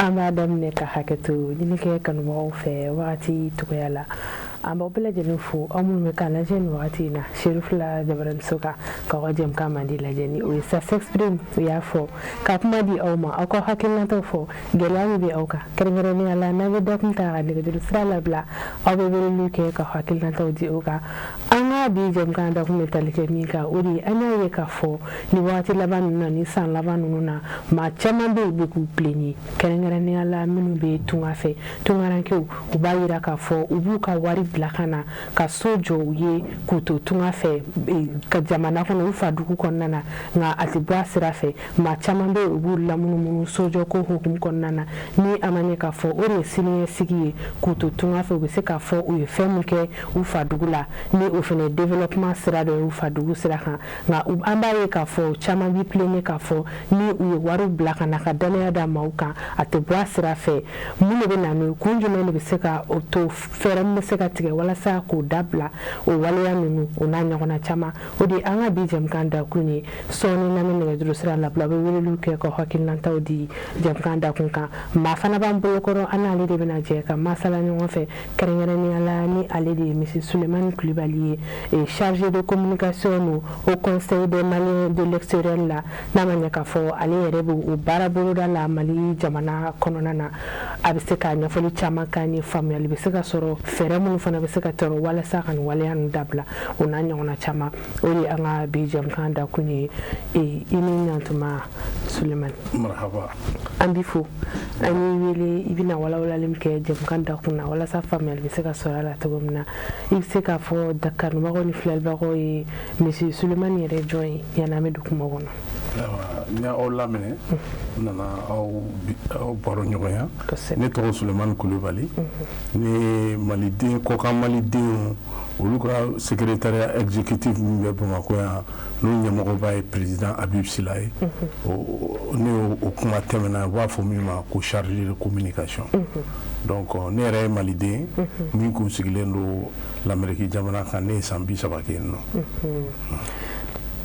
An b'a daminɛ ka hakɛto ɲini kɛ kanubagaw fɛ wagati cogoya la. An b'aw bɛɛ lajɛlen fo, aw minnu bɛ k'an lajɛ nin wagati in na Cherifla jabaraniso kan, k'aw ka jɛmukan mandi lajɛ, ni o ye Ça s'exprime. U y'a fɔ ka kuma di aw ma, aw ka hakilinataw fɔ, gɛlɛya min bɛ aw kan kɛrɛnkɛrɛnnenya la. N'an bɛ dakun ta ka nɛgɛjuru sira labila, aw bɛ weleliw kɛ ka hakilinataw di o kan. An ka bi jɛmukan dakun bɛ tali kɛ min kan, o de ye an y'a ye k'a fɔ ni wagati laban ninnu na, ni san laban ninnu na, maa caman bɛ yen, u bɛ k'u plaigner, kɛrɛnkɛrɛnnenya la minnu bɛ tunga fɛ, tungarankew. U b'a yira k'a fɔ u b'u ka wari bila ka na ka so jɔ u ye k'u to tunga fɛ ka jamana kɔnɔ, u fa dugu kɔnɔna na, nka a tɛ bɔ a sira fɛ. Maa caman bɛ yen, u b'u lamunumunu sojɔ ko hukumu kɔnɔna na, ni a ma ɲɛ k'a fɔ o de ye siniɲɛsigi ye. K'u to tunga fɛ, u bɛ se k'a fɔ u ye fɛn min kɛ u fa dugu la, ni o fana ye développement sira dɔ ye u fa dugu sira kan. Nka an b'a ye k'a fɔ caman b'i plaigner k'a fɔ ni u ye wariw bila ka na ka danaya da maaw kan, a tɛ bɔ a sira fɛ. Mun de bɛ na n'o ye? Kun jumɛn de bɛ se ka o to? Fɛɛrɛ min bɛ se ka tigɛ walasa k'o dabila, o waleya ninnu, o n'a ɲɔgɔnna caman, o de ye an ka bi jɛmukan dakun ye. Sɔɔni n'an bɛ nɛgɛjuru sira labila, a bɛ weleliw kɛ ka hakilinataw di jɛmukan dakun kan. Maa fana b'an bolokɔrɔ, an n'ale de bɛna jɛ ka masala ɲɔgɔn fɛ, kɛrɛnkɛrɛnnenya la ni ale de ye monsieur Sulemani Kulibali ye, chargé de communication no au Conseil des Maliens de l'extérieur la. N'a ma ɲɛ k'a fɔ ale yɛrɛ bɛ o baara boloda la Mali jamana kɔnɔna na, a bɛ se ka ɲɛfɔli caman k'an ye, faamuyali bɛ se ka sɔrɔ, fɛɛrɛ minnu fana bɛ se ka tɔrɔ walasa ka nin waleya ninnu dabila, o n'a ɲɔgɔnna caman. O de ye an ka bi jɛmukan dakun ye. I ni ɲantuma, Sulemani. Marhaba. An b'i fo. An y'i wele, i bɛna walawalali min kɛ jɛmukan dakun na walasa faamuyali bɛ se ka sɔrɔ a la cogo min na, i bɛ se k'a fɔ kanubagaw ni filɛlibagaw ye, monsieur Sulemani yɛrɛ jɔn ye, yanni an bɛ don kuma kɔnɔ? Ayiwa, n y'aw laminɛ, n nana aw baro ɲɔgɔnya. Ne tɔgɔ Sulemani Kulubali. Ne maliden, kɔkan malidenw, olu ka secrétariat exécutif min bɛ Bamakɔ yan, n'o ɲɛmɔgɔba ye président Habib Sila ye, ne y'o kuma tɛmɛna, u b'a fɔ min ma ko chargé de communication. Donc ne yɛrɛ ye maliden min kun sigilen don l'Amérique jamana kan. Ne ye san 30 kɛ yen nɔ.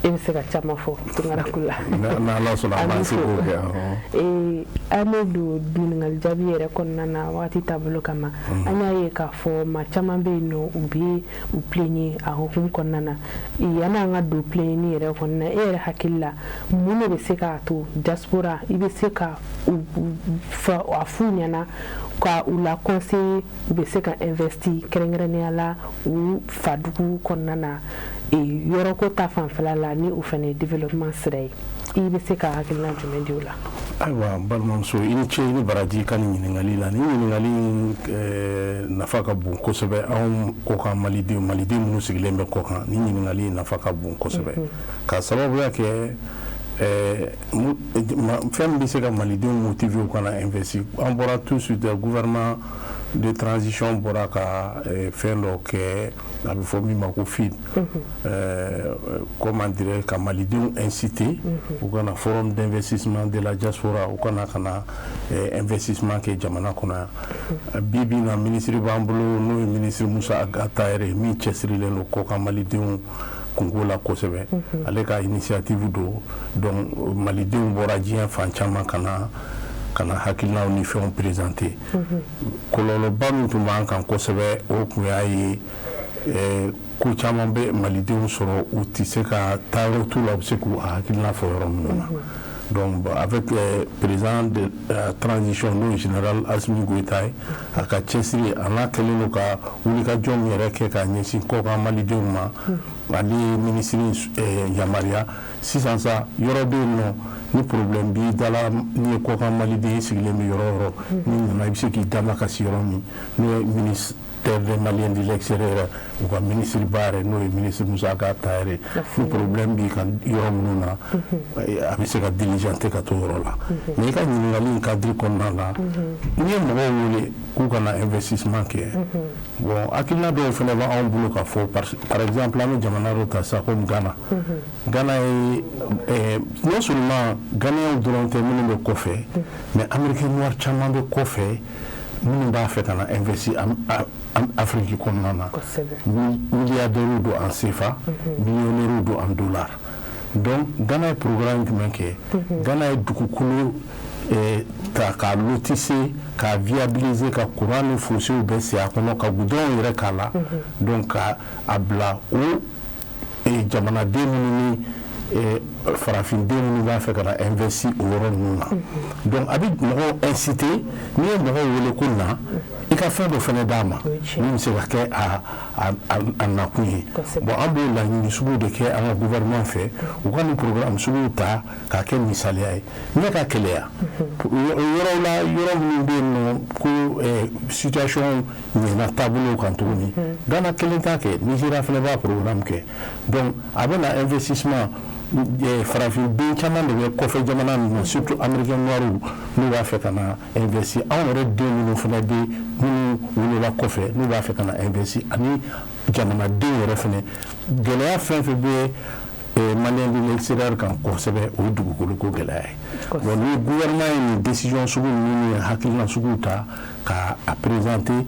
E bɛ se ka caman fɔ tunkarako la. N'Ala sɔnna, an b'an se k'o kɛ. An bɛ don ɲininkali jaabi yɛrɛ kɔnɔna na wagati taabolo kama. An y'a ye k'a fɔ maa caman bɛ yen nɔ, u bɛ u plaigner a hukumu kɔnɔna na. Yanni an ka don plaigner yɛrɛ kɔnɔna na, e yɛrɛ hakili la, mun de bɛ se k'a to diaspora, i bɛ se ka a f'u ɲɛna ka u la conseiller, u bɛ se ka investir kɛrɛnkɛrɛnnenya la u fadugu kɔnɔna na, yɔrɔko ta fanfɛla la, ni o fana ye développement sira ye? I bɛ se ka hakilina jumɛn di o la? Ayiwa, n balimamuso, i ni ce, i ni baraji ka nin ɲininkali la. Nin ɲininkali nafa ka bon kosɛbɛ. Anw kɔkan malidenw, maliden minnu sigilen bɛ kɔkan, nin ɲininkali nafa ka bon kosɛbɛ, ka sababuya kɛ fɛn min bɛ se ka malidenw motiver u kana investir. An bɔra tout de suite, gouvernement de transition bɔra ka fɛn dɔ kɛ, a bɛ fɔ min ma ko FID, comment dirais, ka malidenw inciter u kana Forum d'investissement de la diaspora, u kana ka na investissement kɛ jamana kɔnɔ yan. Bi bi in na, ministre b'an bolo, n'o ye ministre Musa Attaher, min cɛsirilen don kɔkan malidenw kunko la kosɛbɛ. Ale ka initiative don. Donc malidenw bɔra diɲɛ fan caman ka na hakilinaw ni fɛnw présenter. Kɔlɔlɔba min tun b'an kan kosɛbɛ, o tun y'a ye ko caman bɛ malidenw sɔrɔ, u tɛ se ka taa yɔrɔ t'u la, u bɛ se k'u hakilina fɔ yɔrɔ minnu na. Donc avec président de la transition, n'o ye général Assimi Goïta ye, a ka cɛsiri, a n'a kɛlen don ka wulikajɔ min yɛrɛ kɛ ka ɲɛsin kɔkan malidenw ma, ale ye ministre yamaruya. Sisan sa, yɔrɔ bɛ yen nɔ, ni problème b'i da la, n'i ye kɔkan maliden i sigilen bɛ yɔrɔ o yɔrɔ, n'i nana, i bɛ se k'i damakasi yɔrɔ min, n'o ye ministère des Maliens de l'extérieur, u ka ministre ba yɛrɛ, n'o ye ministre Musa Attaher ye. Ni problème b'i kan yɔrɔ minnu na, a bɛ se ka diligenter ka t'o yɔrɔ la. Mais i ka ɲininkali in cadre kɔnɔna la, n'i ye mɔgɔw wele k'u ka na investissement kɛ, bon, hakilina dɔw fana b'anw bolo ka fɔ. Par exemple, an bɛ jamana dɔ ta sisan komi Ghana. Ghana ye, non seulement Ghanéens dɔrɔn tɛ minnu bɛ kɔfɛ, mais Américain noir caman bɛ kɔfɛ minnu b'a fɛ ka na investir Afrique kɔnɔna na. Milliardaires don en CFA, millionnaires don en dollars. Donc Ghana ye programme jumɛn kɛ? Ghana ye dugukolo Ta k'a lotisser, k'a viabiliser, ka courant ni fossés bɛɛ sen a kɔnɔ, ka goudron yɛrɛ k'a la. Donc ka a bila o jamanaden minnu ni farafinden minnu b'a fɛ ka na investir o yɔrɔ ninnu na. Donc a bɛ mɔgɔw inciter. N'i ye mɔgɔw wele ko na, i ka fɛn dɔ fana d'a ma min bɛ se ka kɛ a nakun ye. Bon, an b'o laɲini sugu de kɛ an ka gouvernement fɛ, u ka nin programme suguw ta k'a kɛ misaliya ye ɲɛ ka kɛlɛya yɔrɔw la, yɔrɔ minnu bɛ yen nɔ ko situation ɲɛna taabolow kan tuguni. Ghana kelen t'a kɛ, Nigéria fana b'a programme kɛ. Donc a bɛ na investissement, farafinden caman de bɛ kɔfɛ jamana ninnu na, surtout Américain noir, n'u b'a fɛ ka na investir. Anw yɛrɛ den minnu fana bɛ, minnu wolola kɔfɛ, n'u b'a fɛ ka na investir, ani jamanadenw yɛrɛ fana. Gɛlɛya fɛn fɛn bɛ Malien de l'extérieur kan kosɛbɛ, o ye dugukolo ko gɛlɛya ye. Bon, ni gouvernement ye nin décision sugu ninnu ni hakilina suguw ta ka a présenter,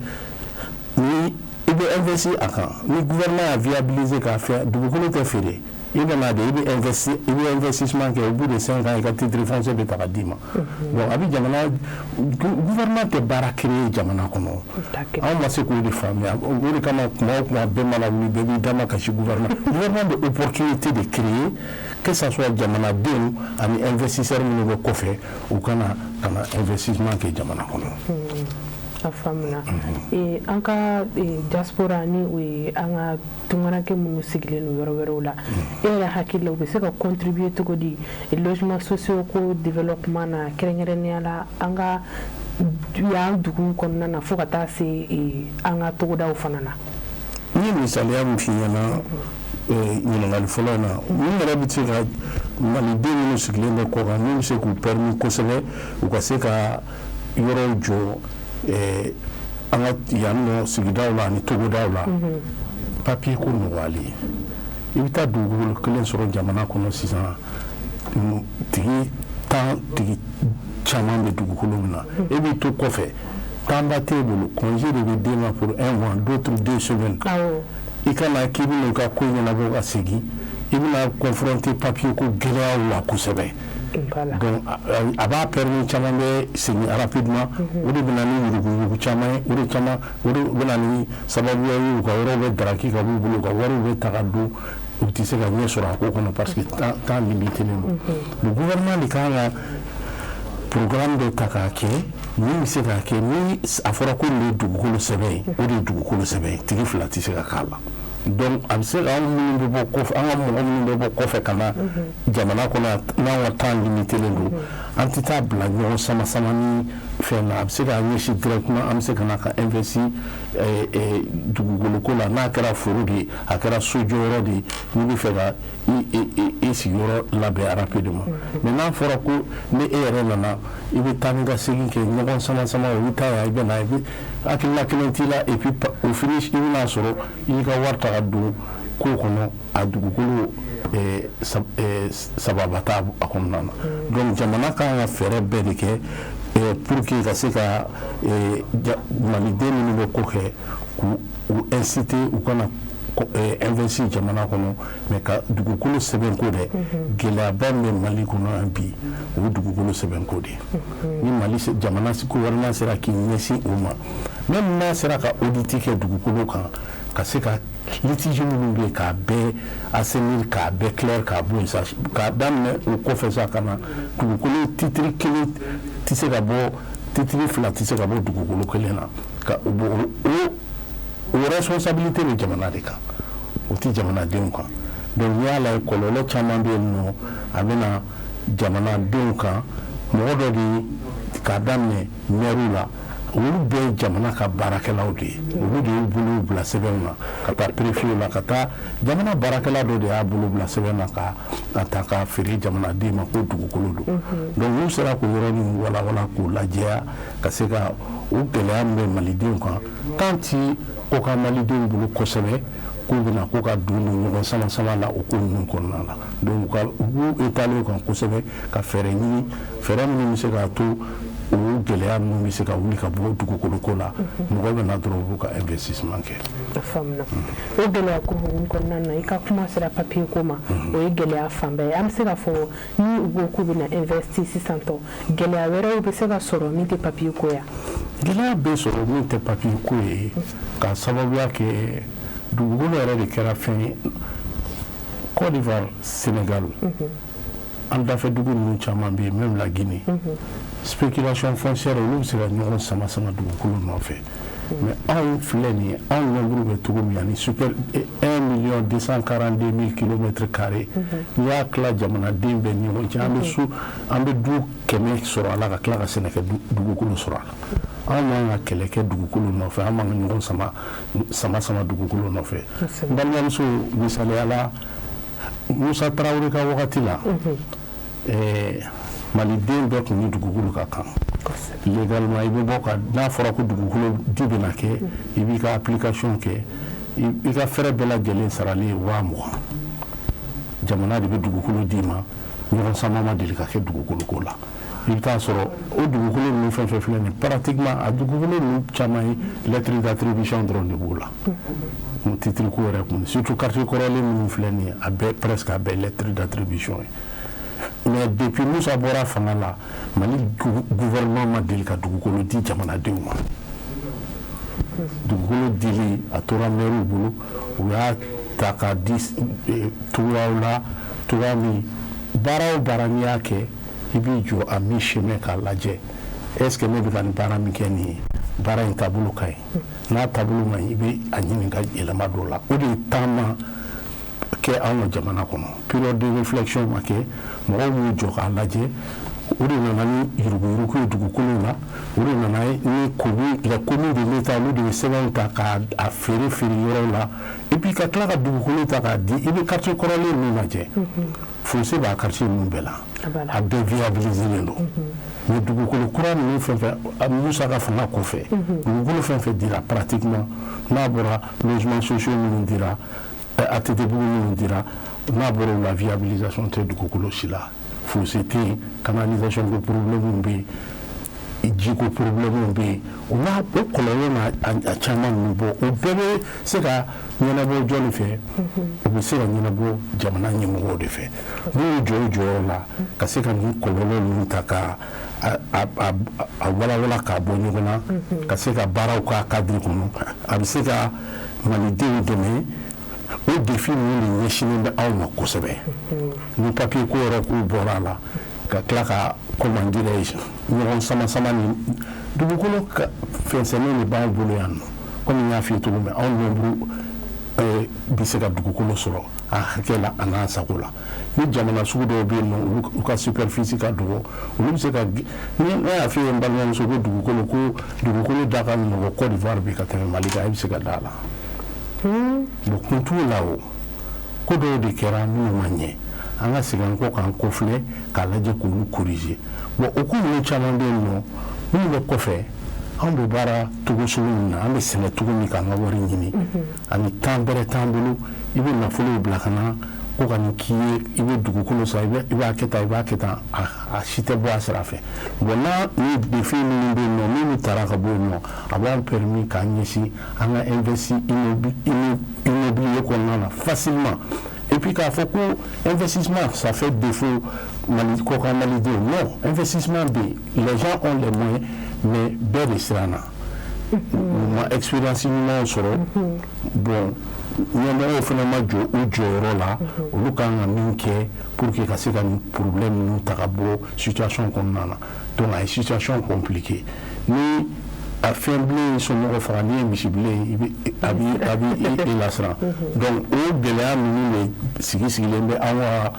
ni i bɛ investir a kan, ni gouvernement y'a viabiliser k'a fɛ, dugukolo tɛ feere, i bɛ de i bɛ investir, i bɛ investissement kɛ, au bout de 5 ans i ka titre foncier bɛ ta ka d'i ma. Bon, a bɛ jamana, gouvernement tɛ baara créer jamana kɔnɔ. Anw ma se k'o de faamuya. O de kama, kuma o kuma bɛɛ mana wuli, bɛɛ b'i dama kasi gouvernement. Gouvernement bɛ opportunité de créer, que ça soit jamanadenw ani investisseurs minnu bɛ kɔfɛ, u kana ka na investissement kɛ jamana kɔnɔ. A faamuna. An ka diaspora, ni o ye an ka tunkarakɛ minnu sigilen don yɔrɔ wɛrɛw la, e yɛrɛ hakili la, u bɛ se ka contribuer cogo di logement sociaux ko développement na, kɛrɛnkɛrɛnnenya la an ka yan dugu kɔnɔna na, fo ka taa se an ka togodaw fana na? N ye misaliya min f'i ɲɛna ɲininkali fɔlɔ in na, min yɛrɛ bɛ se ka maliden minnu sigilen bɛ kɔ kan, min bɛ se k'u permis kosɛbɛ u ka se ka yɔrɔw jɔ an ka yan nɔ sigidaw la ani togodaw la, papier ko nɔgɔyali. I bɛ taa dugukolo kelen sɔrɔ jamana kɔnɔ sisan, tigi tan, tigi caman bɛ dugukolo min na, e b'i to kɔfɛ, temps ba t'e bolo, congé de bɛ d'e ma pour un mois, d'autres 2 semaines. I ka na k'i bɛna i ka ko ɲɛnabɔ ka segin, i bɛna confronter papier ko gɛlɛyaw la kosɛbɛ. Donc a b'a permis caman bɛ segin rapidement. O de bɛ na ni yuruguyurugu caman ye, o de caman, o de bɛ na ni sababuya ye u ka yɔrɔw bɛ daraki ka b'u bolo, u ka wariw bɛ ta ka don, u tɛ se ka ɲɛ sɔrɔ a ko kɔnɔ parce que temps limité don. Le gouvernement de kan ka programme dɔ ta k'a kɛ min bɛ se k'a kɛ, ni a fɔra ko nin ye dugukolo sɛbɛn ye, o de ye dugukolo sɛbɛn ye, tigi fila tɛ se ka k'a la. Donc a bɛ se ka anw minnu bɛ bɔ kɔfɛ, an ka mɔgɔ minnu bɛ bɔ kɔfɛ ka na jamana kɔnɔ, n'an ka temps limité don, an tɛ taa bila ɲɔgɔn sama sama ni fɛn na. A bɛ se k'a ɲɛsin directement, an bɛ se ka na ka investir dugukolo ko la, n'a kɛra foro de ye, a kɛra sojɔyɔrɔ de ye, n'i bɛ fɛ ka i sigiyɔrɔ labɛn rapidement. Mais n'a fɔra ko ni e yɛrɛ nana, i bɛ taa ni ka segin kɛ, ɲɔgɔn sama sama, o bɛ taa yan, i bɛ na, i bɛ hakilina kelen t'i la, et puis au finish i bɛna sɔrɔ i y'i ka wari ta ka don ko kɔnɔ, a dugukolo sababa t'a a kɔnɔna na. Donc jamana kan ka fɛɛrɛ bɛɛ de kɛ pour que ka se ka maliden minnu bɛ ko kɛ, k'u inciter u kana investir jamana kɔnɔ. Mais ka dugukolo sɛbɛnko dɛ, gɛlɛyaba min bɛ Mali kɔnɔ yan bi, o ye dugukolo sɛbɛnko de ye. Ni Mali jamana gouvernement sera k'i ɲɛsin o ma, même n'a sera ka audit kɛ dugukolo kan, ka se ka litige minnu bɛ yen k'a bɛɛ assainir, k'a bɛɛ clair, k'a bɔ yen sa, k'a daminɛ o kɔfɛ sa, ka na dugukolo titre kelen tɛ se ka bɔ, titre fila tɛ se ka bɔ dugukolo kelen na, ka o o responsabilité bɛ jamana de kan, o tɛ jamanadenw kan. Donc n'i y'a lajɛ, kɔlɔlɔ caman bɛ yen nɔ, a bɛ na jamanadenw kan. Mɔgɔ dɔ de k'a daminɛ maire la, olu bɛɛ ye jamana ka baarakɛlaw de ye, olu de y'u bolo bila sɛbɛnw na ka taa préfet la, ka taa jamana baarakɛla dɔ de y'a bolo bila sɛbɛn na ka a ta k'a feere jamanaden ma ko dugukolo don. Donc n'u sera k'o yɔrɔ nin walawala k'o lajɛya, ka se ka o gɛlɛya min bɛ malidenw kan, temps ti kɔkan malidenw bolo kosɛbɛ k'u bɛna ko ka don ɲɔgɔn sama sama la o ko ninnu kɔnɔna la. Donc u ka u b'u étaler o kan kosɛbɛ, ka fɛɛrɛ ɲini, fɛɛrɛ minnu bɛ se k'a to O gɛlɛya ninnu bɛ se ka wuli ka bɔ dugukolo ko la, mɔgɔ bɛ na dɔrɔn, u b'u ka investissement kɛ. A faamuna. O gɛlɛya ko hukumu kɔnɔna na, i ka kuma sera papier ko ma, o ye gɛlɛya fanba ye. An bɛ se k'a fɔ ni u ko k'u bɛna investir sisan tɔ, gɛlɛya wɛrɛw bɛ se ka sɔrɔ min tɛ papier ko ya? Gɛlɛya bɛ sɔrɔ min tɛ papier ko ye, ka sababuya kɛ dugukolo yɛrɛ de kɛra fɛn ye. Côte d'Ivoire, Sénégal, an dafɛ dugu ninnu caman bɛ yen, même la Guinée, spéculation foncière, olu bɛ se ka ɲɔgɔn sama sama dugukolo nɔfɛ. Mais anw filɛ nin ye, anw nombre bɛ cogo min, ani super 1 million 242 mille kilomètres carrés, n'i y'a tila jamanaden bɛɛ ni ɲɔgɔn cɛ, an bɛ so, an bɛ du 100 sɔrɔ a la, ka tila ka sɛnɛkɛ dugukolo sɔrɔ a la. Anw man ka kɛlɛ kɛ dugukolo nɔfɛ, an man ka ɲɔgɔn sama sama sama dugukolo nɔfɛ. N balimamuso, misaliya la, Musa Tarawele ka wagati la, maliden bɛɛ tun ni dugukolo ka kan légalement. I bɛ bɔ ka n'a fɔra ko dugukolo di bɛna kɛ, i b'i ka application kɛ, i ka fɛrɛ bɛɛ lajɛlen saralen ye 20 000, jamana de bɛ dugukolo d'i ma. Ɲɔgɔn sama ma deli ka kɛ dugukolo ko la. I bɛ taa sɔrɔ o dugukolo ninnu fɛn fɛn filɛ nin, pratiquement a dugukolo ninnu caman ye lettre d'attribution dɔrɔn de b'o la, titre ko yɛrɛ kun. Surtout quartier kɔrɔlen minnu filɛ nin ye, a bɛɛ, presque a bɛɛ lettre d'attribution ye. Mais depuis Musa bɔra fanga la, Mali gouvernement ma deli ka dugukolo di jamanadenw ma. Dugukolo dili, a tora maires bolo, u y'a ta k'a di togoyaw la, togoya min baara o baara n'i y'a kɛ, i b'i jɔ à mi-chemin k'a lajɛ: est ce que ne bɛ ka nin baara min kɛ nin ye, baara in taabolo ka ɲi? N'a taabolo ma ɲi, i bɛ a ɲini ka yɛlɛma don o la. O de ye taama kɛ anw ka jamana kɔnɔ, période de réflexion ma kɛ, mɔgɔw b'u jɔ k'a lajɛ. O de nana ni yuruguyurugu ye dugukolo la, o de nana ni commis, les commis de l'État, olu de bɛ sɛbɛnw ta k'a feere feere yɔrɔw la, et puis ka tila ka dugukolo ta k'a di. I bɛ quartier kɔrɔlen ninnu lajɛ, fossé b'a quartier ninnu bɛɛ la, a bɛɛ viabilisé don. Mais dugukolo kura ninnu fɛn fɛn, Musa ka fanga kɔfɛ, dugukolo fɛn fɛn dira, pratiquement n'a bɔra logements sociaux minnu dira, ATT bugu minnu dira, n'a bɔra o la, viabilisation tɛ dugukolo si la. Fossé tɛ yen, canalisation ko problème bɛ yen, jiko problème bɛ yen. O n'a o kɔlɔlɔ n'a a caman ninnu bɔ, o bɛɛ bɛ se ka ɲɛnabɔ jɔnni fɛ? O bɛ se ka ɲɛnabɔ jamana ɲɛmɔgɔw de fɛ, n'u y'u jɔ u jɔyɔrɔ la ka se ka nin kɔlɔlɔ ninnu ta ka a walawala k'a bɔ ɲɔgɔn na, ka se ka baaraw k'a cadre kɔnɔ, a bɛ se ka malidenw dɛmɛ. O défi ninnu de ɲɛsinnen bɛ aw ma kosɛbɛ. Ni papier ko yɛrɛ k'u bɔra a la, ka tila ka, comment dirais-je, ɲɔgɔn sama sama ni dugukolo fɛnsɛnnen de b'anw bolo yan nɔ. Komi n y'a f'i ye cogo min, anw nombre bɛ se ka dugukolo sɔrɔ a hakɛ la, a n'an sago la. Ni jamana sugu dɔw bɛ yen nɔ, olu ka superficie ka dɔgɔ, olu bɛ se ka, ni ne y'a f'i ye, n balimamuso, ko dugukolo da ka nɔgɔ Côte d'Ivoire bi ka tɛmɛ Mali kan, e bɛ se ka da a la? Bon, kun t'o la. O ko dɔw de kɛra minnu ma ɲɛ, an ka segin an kɔ k'an kɔfilɛ k'a lajɛ k'olu corriger. Bon, o ko ninnu caman bɛ yen nɔ minnu bɛ kɔfɛ. Anw bɛ baara cogo sugu min na, an bɛ sɛnɛ cogo min k'an ka wari ɲini, ani temps bɛrɛ t'an bolo. I bɛ nafolo bila ka na ko ka nin k'i ye, i bɛ dugukolo san, i b'a kɛ tan, i b'a kɛ tan, a si tɛ bɔ a sira fɛ. Bon, n'a ni défi minnu bɛ yen nɔ, n'olu taara ka bɔ yen nɔ, a b'an permis k'an ɲɛsin an ka investir immobilier kɔnɔna na facilement. Et puis k'a fɔ ko investissement, ça fait défaut Mali kɔkan malidenw, non, investissement bɛ yen, les gens ont les moyens, mais bɛɛ de siranna, u ma expérience ɲumanw sɔrɔ. Bon, ɲɛmɔgɔw fana ma jɔ u jɔyɔrɔ la, olu kan ka min kɛ pour que ka se ka nin problème ninnu ta ka bɔ situation kɔnɔna na. Donc a ye situation compliquée. Ni a fɛn bilen somɔgɔ faga, n'i ye misi bilen, i bɛ a b'i lasiran. Donc o gɛlɛya ninnu de sigi sigilen bɛ an ka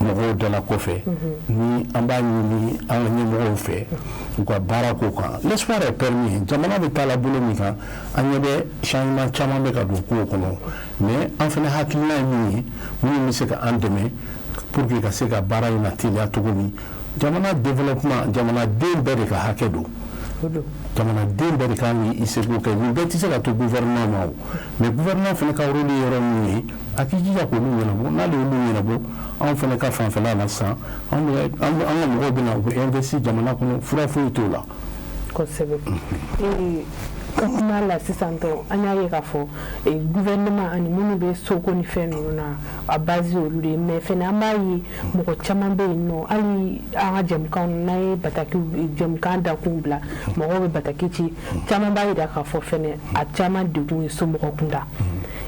mɔgɔw dala kɔfɛ. Ni an b'a ɲini an ka ɲɛmɔgɔw fɛ, u ka baara k'o kan. L'espoir est permis. Jamana bɛ taa la bolo min kan, an ɲɛ bɛ changement caman bɛ ka don kow kɔnɔ. Mais an fana hakilina ye min ye, minnu bɛ se ka an dɛmɛ pour que ka se ka baara in na teliya cogo min, jamana développement, jamanaden bɛɛ de ka hakɛ don. Jamanaden bɛɛ de kan k'i seko kɛ. Nin bɛɛ tɛ se ka to gouvernement ma o, mais gouvernement fana ka rôle ye yɔrɔ min ye, a k'i jija k'olu ɲɛnabɔ. N'ale y'olu ɲɛnabɔ, anw fana ka fanfɛla la sisan, an ka mɔgɔw bɛ na, u bɛ investir jamana kɔnɔ, fura foyi t'o la. Kosɛbɛ. Ka kuma la sisan tɔ, an y'a ye k'a fɔ gouvernement ani minnu bɛ soko ni fɛn ninnu na, a base olu de ye. Mais fɛnɛ an b'a ye mɔgɔ caman bɛ yen nɔ, hali an ka jɛmukan, n'an ye bataki jɛmukan dakun bila, mɔgɔw bɛ bataki ci. Caman b'a jira k'a fɔ fɛnɛ a caman degun ye somɔgɔ kunda.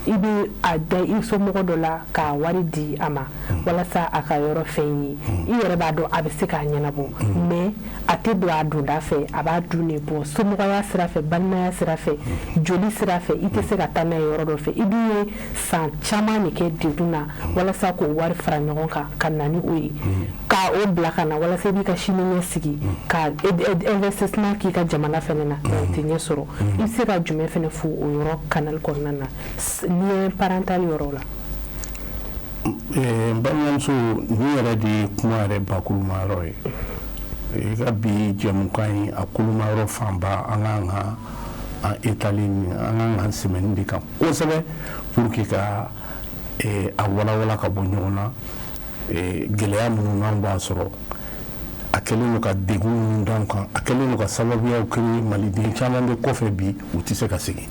I bɛ a da i somɔgɔ dɔ la k'a wari di a ma walasa a ka yɔrɔ fɛn ye, i yɛrɛ b'a dɔn a bɛ se k'a ɲɛnabɔ, mais a tɛ don a donda fɛ, a b'a dun de bɔ somɔgɔya sira fɛ, balimaya sira fɛ, joli sira fɛ. I tɛ se ka taa n'a ye yɔrɔ dɔ fɛ. I dun ye san caman de kɛ degun na walasa k'o wari fara ɲɔgɔn kan ka na ni o ye, ka o bila ka na walasa i b'i ka sini ɲɛsigi ka investissement k'i ka jamana fɛnɛ na, o tɛ ɲɛ sɔrɔ. I bɛ se ka jumɛn fɛnɛ fo o yɔrɔ canal kɔnɔna na, lien parental yɔrɔ la? N balimamuso, nin yɛrɛ de ye kuma yɛrɛ bakuruma yɔrɔ ye. I ka bi jɛmukan in, a koloma yɔrɔ fanba, an kan ka an étaler nin, an kan k'an sɛmɛni de kan kosɛbɛ pour que ka a walawala ka bɔ ɲɔgɔn na. Gɛlɛya minnu n'an b'a sɔrɔ, a kɛlen don ka degun minnu d'an kan, a kɛlen don ka sababuyaw créer, maliden caman bɛ kɔfɛ bi, u tɛ se ka segin.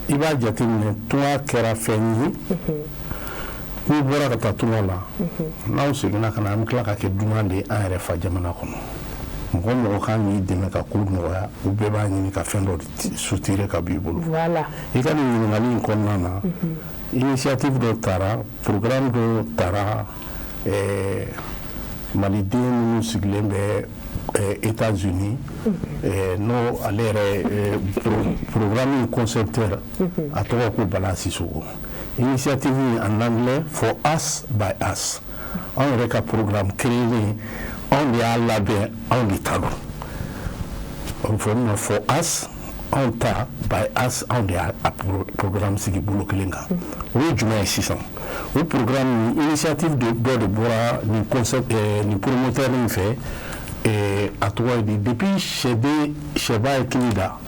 I b'a jateminɛ, tunga kɛra fɛn ye, n'i bɔra ka taa tunga la, n'aw seginna ka na, an bɛ tila ka kɛ dunan de ye an yɛrɛ fa jamana kɔnɔ. Mɔgɔ mɔgɔ kan k'i dɛmɛ ka ko nɔgɔya, u bɛɛ b'a ɲini ka fɛn dɔ soutirer ka b'i bolo. I ka nin ɲininkali in kɔnɔna na, initiative dɔ taara, programme dɔ taara, maliden minnu sigilen bɛ États-Unis, n'o ale yɛrɛ programme in concepteur, a tɔgɔ ko Bala Sisoko. Initiative in, en anglais, For Us by Us. Anw yɛrɛ ka programme créé, anw de y'a labɛn, anw de ta don. O bɛ fɔ min ma For Us, anw ta, by Us, anw de y'a programme sigi bolo kelen kan. O ye jumɛn ye sisan? O programme, initiative dɔ de bɔra nin concept, nin promoteur in fɛ, a tɔgɔ ye di, depuis sɛden sɛba ye kili da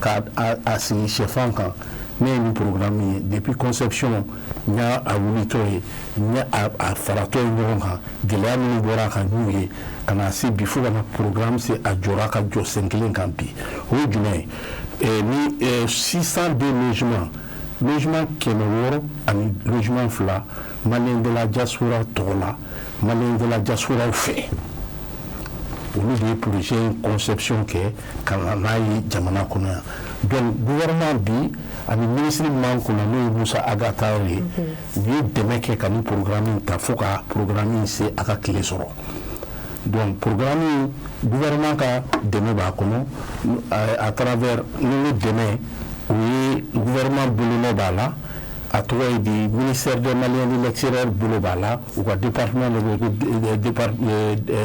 ka a sigi sɛfan kan, ne ye nin programme ye depuis conception, n y'a a wulitɔ ye, n y'a a faratɔ ye ɲɔgɔn kan, gɛlɛya minnu bɔra a kan n'u ye ka na se bi, fo ka na programme se a jɔra ka jɔ sen kelen kan bi. O ye jumɛn ye? Ni 602 logements, logement 600 ani logement 2, Malien de la diaspora tɔgɔ la, Malien de la diaspora fɛ, olu de ye projet in conception kɛ ka na n'a ye jamana kɔnɔ yan. Donc gouvernement bi ani ministre min b'an kunna, n'o ye Moussa Ag Attaher ye, u ye dɛmɛ kɛ ka nin programme in ta fo ka programme in se a ka tile sɔrɔ. Donc programme in, gouvernement ka dɛmɛ b'a kɔnɔ à travers, ni ko dɛmɛ, o ye gouvernement bolonɔ b'a la, a tɔgɔ ye di, ministère des Maliens de l'extérieur bolo b'a la, u ka département dɔ bɛ yen ko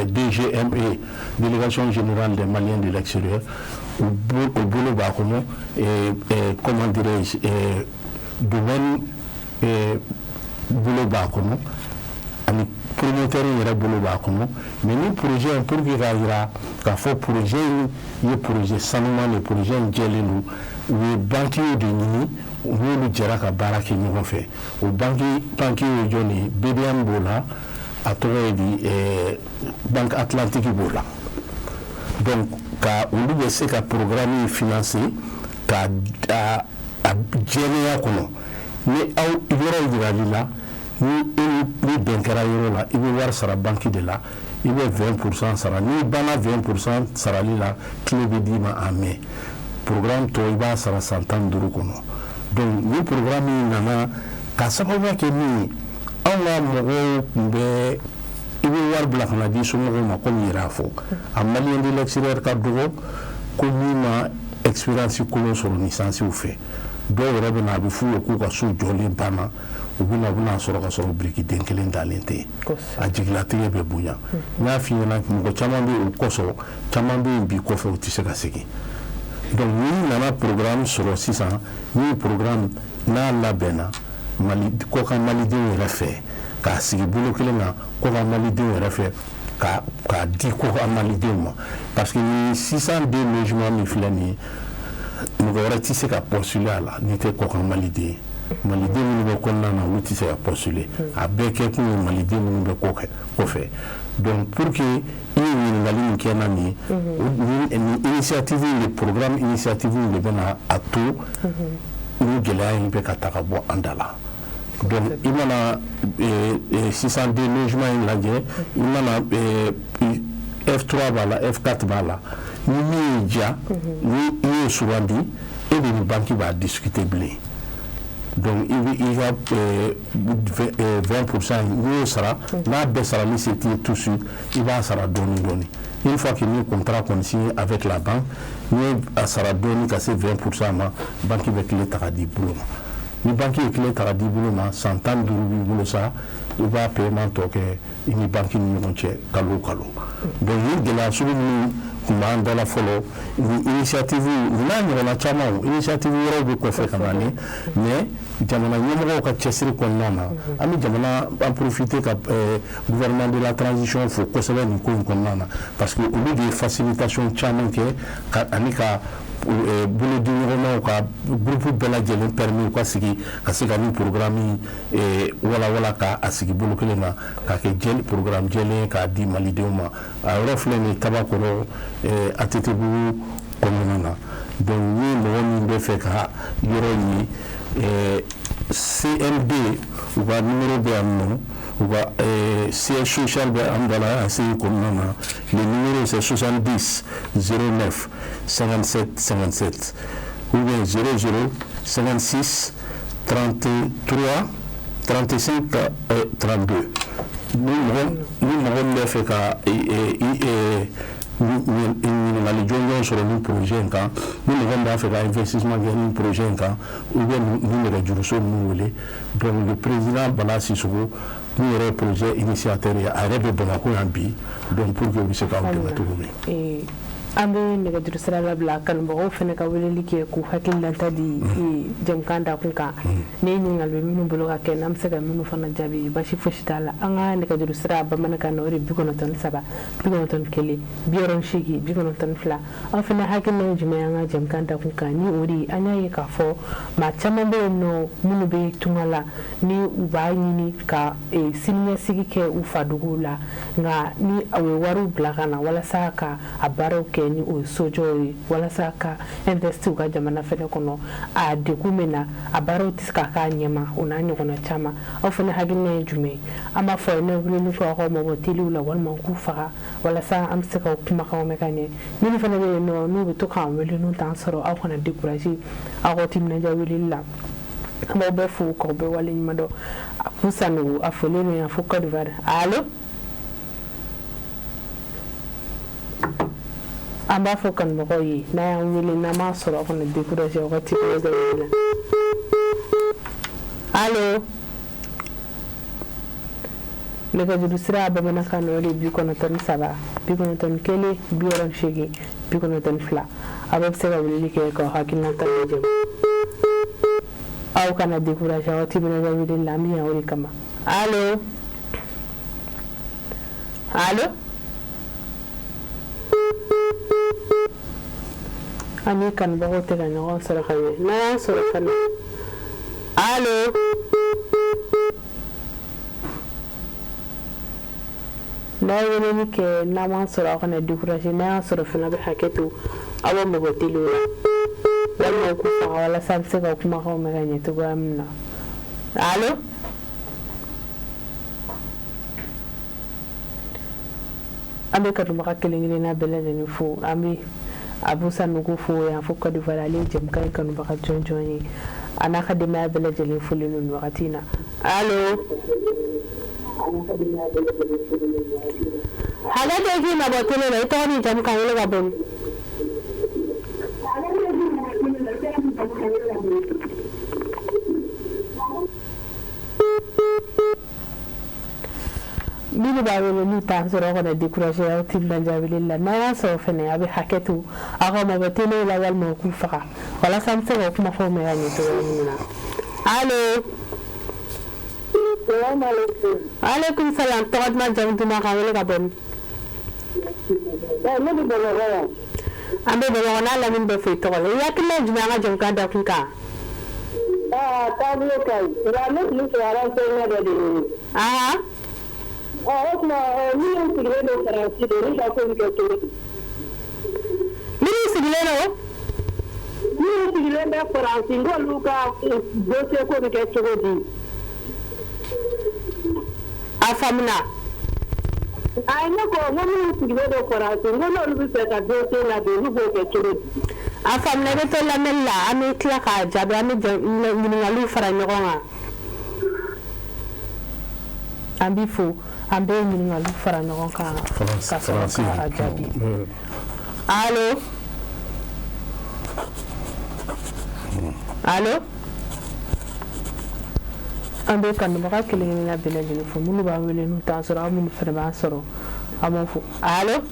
DGME, délégation générale des Maliens de l'extérieur, o bolo b'a kɔnɔ, comment dirais-je, domaine bolo b'a kɔnɔ, ani promoteur yɛrɛ bolo b'a kɔnɔ. Mais ni projet in, pour que k'a jira k'a fɔ projet in ye projet sanuman de, projet in jɛlen don, u ye banquier de ɲini, u n'olu jɛra ka baara kɛ ɲɔgɔn fɛ. O banque ye jɔn ye? BDM b'o la, a tɔgɔ ye di, Banque Atlantique b'o la. Donc ka olu bɛ se ka programme in financer ka a jɛlenya kɔnɔ. Ni aw yɔrɔ yirali la, ni ni bɛn kɛra yɔrɔ la, i bɛ wari sara banque de la, i bɛ 20% sara. N'i banna 20% sarali la, clé bɛ d'i ma en main. Programme tɔ, i b'a sara san 15 kɔnɔ. Donc ni programme in nana ka sababuya kɛ min ye, anw ka mɔgɔw tun bɛ, i bɛ wari bila ka na di somɔgɔw ma, komi i yɛrɛ y'a fɔ, a Malien de l'extérieur ka dɔgɔ ko min ma expérience kolon sɔrɔ licence fɛ. Dɔw yɛrɛ bɛ na, a bɛ f'u ye k'u ka so jɔlen banna, u bɛ na, u bɛna sɔrɔ ka sɔrɔ biriki den kelen dalen tɛ yen. A jigilatigɛ bɛ bonya. N y'a f'i ɲɛna, mɔgɔ caman bɛ yen o kɔsɔn, caman bɛ yen bi kɔfɛ, u tɛ se ka segin. Donc n'i nana programme sɔrɔ sisan, ni programme n'a labɛnna Mali kɔkan malidenw yɛrɛ fɛ, k'a sigi bolo kelen kan kɔkan malidenw yɛrɛ fɛ. K'a di kɔkan malidenw ma, parce que ni 602 logements min filɛ nin ye, mɔgɔ wɛrɛ tɛ se ka postuler a la n'i tɛ kɔkan maliden ye. Maliden minnu bɛ kɔnɔna na, olu tɛ se ka postuler. A bɛɛ kɛ kun ye maliden minnu bɛ kɔfɛ. Donc pour que i ye ɲininkali min kɛ na nin ye, nin initiative in de, programme initiative in de bɛna a to ni gɛlɛya in bɛ ka ta ka bɔ an da la. Donc i mana 602 logements in lajɛ, i mana F3 b'a la, F4 b'a la, ni min y'i diya, ni i y'o sugandi, e de ni banque b'a discuter bilen. Donc i bɛ i ka 20 %, n'i y'o sara, n'a bɛɛ sarali se t'i ye tout de suite, i b'a sara dɔɔni dɔɔni. Une fois que ni contrat kɔni signé avec la banque, n'i ye a sara dɔɔni ka se 20 % ma, banque bɛ clé ta ka di i bolo ma. Ni banque ye clé ta ka di i bolo ma, san 15 b'i bolo sa, i b'a paiement tɔ kɛ i ni banque ni ɲɔgɔn cɛ kalo o kalo. Donc ni gɛlɛya sugu minnu tun b'an da la fɔlɔ, ni initiative nin n'a ɲɔgɔnna caman, initiative wɛrɛw bɛ kɔfɛ ka na ni, mais jamana ɲɛmɔgɔw ka cɛsiri kɔnɔna na, an bɛ jamana an profiter ka gouvernement de la transition fo kosɛbɛ nin ko in kɔnɔna na, parce que olu de ye facilitation caman kɛ ka ani ka bolodiɲɔgɔnmaw ka groupe bɛɛ lajɛlen permis u ka sigi ka se ka nin programme walawala, ka a sigi bolo kelen kan, k'a kɛ jɛli programme jɛlen k'a di malidenw ma. A yɔrɔ filɛ nin ye Tabakɔrɔ ATT-bugu kɔnɔna na. Donc ni mɔgɔ min bɛ fɛ ka yɔrɔ in ye, CMD u ka numéro bɛ yan nɔ, u ka siège social bɛ Hamdallaye ACI kɔnɔna na. Le numéro, c'est 70 09 57 57 ou bien 00 56 33 35 32. Ni mɔgɔ min bɛ fɛ ka ɲininkali jɔnjɔn sɔrɔ nin projet in kan, ni mɔgɔ min b'a fɛ ka investissement kɛ nin projet in kan, ou bien ni nɛgɛjuruso ninnu wele. Donc le président Bala Sisoko min yɛrɛ ye projet initiateur ye, a yɛrɛ bɛ Bamakɔ yan bi, donc pour que u bɛ se k'aw dɛmɛ cogo min. An bɛ nɛgɛjuru sira labila, kanubagaw fana ka weleli kɛ k'u hakililata di jɛmukan dakun kan. Ni ɲininkali bɛ minnu bolo ka kɛ, n'an bɛ se ka minnu fana jaabi, basi fosi t'a la. An ka nɛgɛjuru sira bamanankan na, o de 93 91 68 92. Aw fana hakilina ye jumɛn ye an ka jɛmukan dakun kan? Ni o de ye, an y'a ye k'a fɔ maa caman bɛ yen nɔ minnu bɛ tunga la, ni u b'a ɲini ka siniɲɛsigi kɛ u faduguw la, nka ni u ye wariw bila ka na walasa ka a baaraw kɛ, ni o ye sojɔw ye, walasa ka investir u ka jamana fɛnɛ kɔnɔ, a degun bɛ na, a baaraw tɛ se ka k'a ɲɛma, o n'a ɲɔgɔnna caman. Aw fana hakilina ye jumɛn ye? An b'a fɔ ne weleli kɛ aw ka mabɔ teliw la walima k'u faga, walasa an bɛ se ka kumakanw mɛn ka ɲɛ. Minnu fana bɛ yen nɔ n'u bɛ to k'an wele n'u t'an sɔrɔ, aw kana décourager, aw ka timinadiya weleli la. An b'aw bɛɛ fo k'aw bɛɛ waleɲuman dɔn. A kun Sanogo, a fɔlen don yan fo Côte d'Ivoire. Allo, an b'a fɔ kanubagaw ye, n'a y'an wele n'an m'a sɔrɔ, aw kana décourager, aw ka timinadiya wele la. Allo, nɛgɛjuru sira bamanankan na, o de ye 93 91 68 92. Aw bɛɛ bɛ se ka weleli kɛ k'aw hakilinata lajɛ. Aw kana décourager, aw timinadiya weleli la, an bɛ yan o de kama. Allo, allo, an ni kanubagaw tɛ ka ɲɔgɔn sɔrɔ ka ɲɛ. N'an y'an sɔrɔ fana, allo, n'a ye weleli kɛ n'an m'an sɔrɔ, aw kana décourager. N'a y'an sɔrɔ fana, bɛ hakɛ to, aw bɛ mɔgɔ teliw la walima k'u faga, walasa an bɛ se ka kumakanw mɛn ka ɲɛ cogoya min na. Allo, an bɛ kanubaga kelen kelenna bɛɛ lajɛlen fo. An bɛ Abu Sanogo fo yan fo Côte d'Ivoire, ale ye jɛmukan in kanubaga jɔnjɔn ye, a n'a ka denbaya bɛɛ lajɛlen folen don nin wagati in na. Allo, hakɛ to, i k'i mabɔ télé la. I tɔgɔ ni jamu, k'an wele ka bɔ min? Minnu b'a wele n'u t'an sɔrɔ, aw kana décourager, aw timinandiya weleli la. N'a y'a sɔrɔ fɛnɛ, a bɛ hakɛ to, aw ka mabɔ télé la walima k'u faga, walasa an bɛ se ka kumakanw mɛn ka ɲɛ cogoya min na. Allo, aleykum salam. Tɔgɔ duman, jamu duman, k'an wele ka bɔ min? Ne bɛ Bamakɔ yan. An bɛ Bamakɔ n'a lamini bɛɛ fo i tɔgɔ la. I hakilina ye jumɛn an ka jɛmukan dakun kan? Aa, taabolo ka ɲi, nka ne tun bɛ fɛ ka renseignement dɔ de ɲini. Ɔ, o tuma minnu sigilen don Faransi de, olu ka ko bɛ kɛ cogo di? Minnu sigilen don? Minnu sigilen bɛ Faransi, n'olu ka dossier ko bɛ kɛ cogo di? A faamuna. Ayi, ne ko n ko minnu sigilen don Faransi, n ko n'olu bɛ fɛ ka dossier ladon, olu b'o kɛ cogo di? A faamuna, i bɛ to lamɛnni la, an bɛ tila k'a jaabi, an bɛ ɲininkaliw fara ɲɔgɔn kan. An b'i fo, an bɛ ɲininkaliw fara ɲɔgɔn kan ka sɔrɔ k'a jaabi. Allo, allo. An bɛ kanubaga kelen kelenna bɛɛ lajɛlen fo, minnu b'an wele n'u t'an sɔrɔ, aw minnu fana b'an sɔrɔ, an b'aw fo. Allo.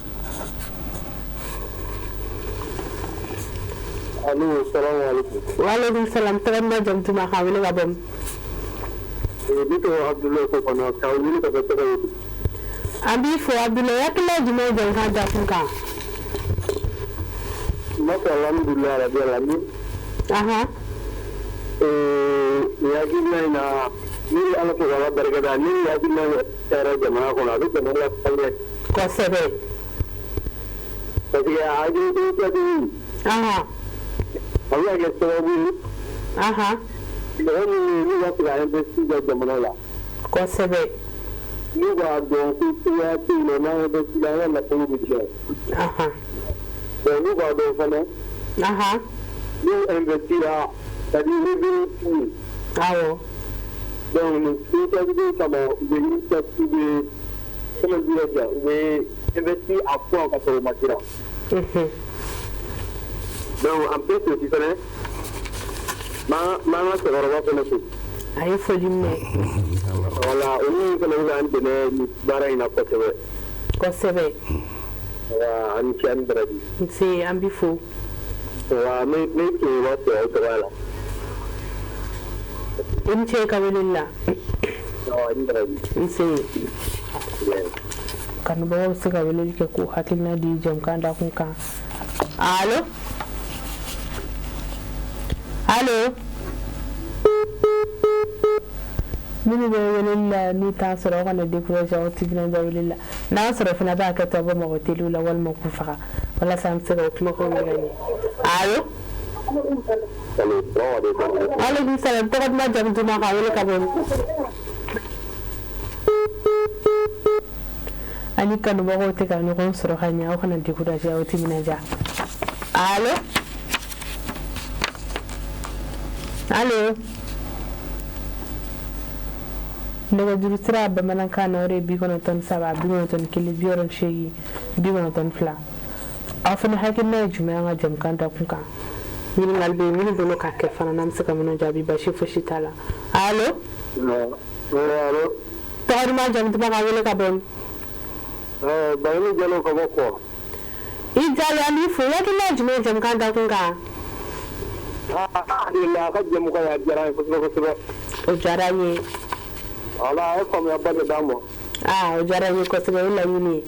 Allo, salamu aleykum. Waaleykum salam. Tɔgɔ duman, jamu duman, k'an wele ka bɔ min? Ne tɔgɔ Abdoulaye Fofana, k'aw wele ka bɔ Tɛgɛ. An b'i fo Abdoulaye, hakilina ye jumɛn ye jɛmukan dakun kan? N b'a fɔ alhamdulilayi rabi alamin. Nin hakilina in na, ne bɛ Ala fo k'Ala barika da, ni hakilina in cayara jamana kɔnɔ, a bɛ jamana lataa ɲɛ. Kosɛbɛ. Parce que a initiative a bɛ ka kɛ sababu ye. Mɔgɔ minnu n'u b'a fɛ ka investir u ka jamana la. Kosɛbɛ. N'u b'a dɔn ko cogoya tɛ yen nɔ, n'an investir an ka nafolo bɛ tiɲɛ. Bon, n'u b'a dɔn fana. N'u investira, c'est à dire revenu t'u ye. Awɔ. Donc nin initiative kama, u bɛ initiative bɛ, comment dirais-je, u bɛ investir à fond ka sɔrɔ u ma siran. Donc en plus aussi fɛnɛ, n b'an ka cɛkɔrɔba fɛnɛ fo. A ye foli minɛ. Voilà, olu fɛnɛ bɛ k'an dɛmɛ nin baara in na kosɛbɛ. Kosɛbɛ. Wa ani ce, ani baraji. Nse, an b'i fo. Wa ne tun b'a fɛ aw tɔgɔ la. I ni ce i ka weleli la. Awɔ, ani baraji. Nse. Kanubagaw bɛ se ka weleli kɛ k'u hakilina di jɛmukan dakun kan. Allo, allo. Minnu bɛ weleli la n'u t'an sɔrɔ, aw kana décourager, aw timinandiya weleli la. N'an sɔrɔ fana, b'a kɛ to aw bɛ mɔgɔ teliw la walima k'u faga walasa an bɛ se ka o kumakanw mɛn ka ɲɛ. Allo. Waaleykum salam. Tɔgɔ duman, jamu duman, k'an wele ka bɔ min? Ani kanubagaw tɛ ka ɲɔgɔn sɔrɔ ka ɲɛ, aw kana décourager, aw timinandiya. Allo, allo. Nɛgɛjuru sira bamanankan na, o de ye 93 91 68 92. Aw fana hakilina ye jumɛn an ka jɛmukan dakun kan? Ɲininkali bɛ minnu bolo ka kɛ fana, n'an bɛ se ka minnu jaabi, basi fosi t'a la. Allo. Allo. Tɔgɔ duman, jamu duman, k'an wele ka bɔ min? Bayini Jalo ka bɔ Kɔ. I Jalo, an b'i fo. I hakilina ye jumɛn ye jɛmukan dakun kan? Alhamdulilayi, a ka jɛmukan a diyara n ye kosɛbɛ kosɛbɛ. O diyara n ye. Wala, a ye faamuyaba de d'an ma. Aa, o diyara n ye kosɛbɛ, o ye laɲini ye.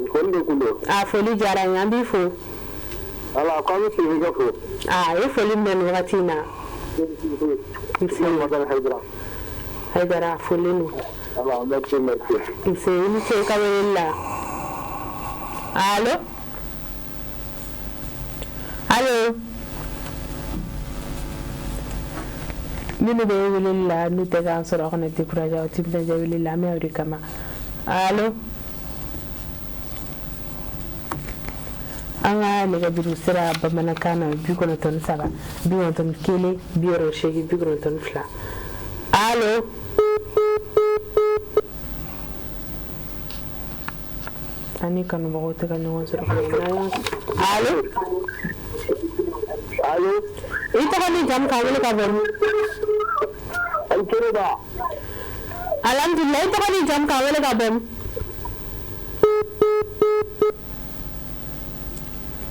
Foli de tun don. Aa, foli diyara n ye, an b'i fo. Wala, k'an bɛ Sirikɛ fo. Aa, a ye foli minɛ nin wagati in na. Nse. Hayidara, a folilen don. Wala, merci, merci. Nse, i ni ce i ka weleli la. Allo, allo. Minnu bɛ weleli la n'u tɛ k'an sɔrɔ, aw kana décourager, aw timinandiya weleli la, an bɛ o de kama. Allo. An ka nɛgɛjuru sira bamanankan na, 93 91 68 92. Allo. An ni kanubagaw tɛ ka ɲɔgɔn sɔrɔ. Allo. Allo. I tɔgɔ ni jamu, k'an wele ka bɔ min? Ayi, ba. Alhamdulilah, i tɔgɔ ni jamu, k'an wele ka bɔ min?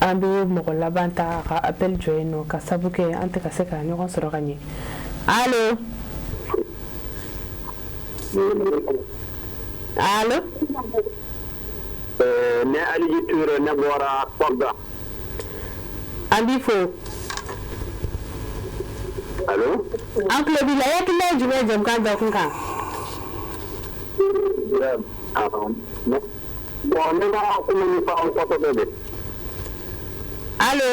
An bɛ mɔgɔ laban ta ka appel jɔ yen nɔ, ka sabu kɛ an tɛ ka se ka ɲɔgɔn sɔrɔ ka ɲɛ. Allo, allo. Ne Aliji Touré, ne bɔra Kolda. An b'i fo. Allo? An tulo b'i la. I hakilina ye jumɛn ye jɛmukan dakun kan? Bon, ne ka kuma ni faamu kosɛbɛ de. Allo?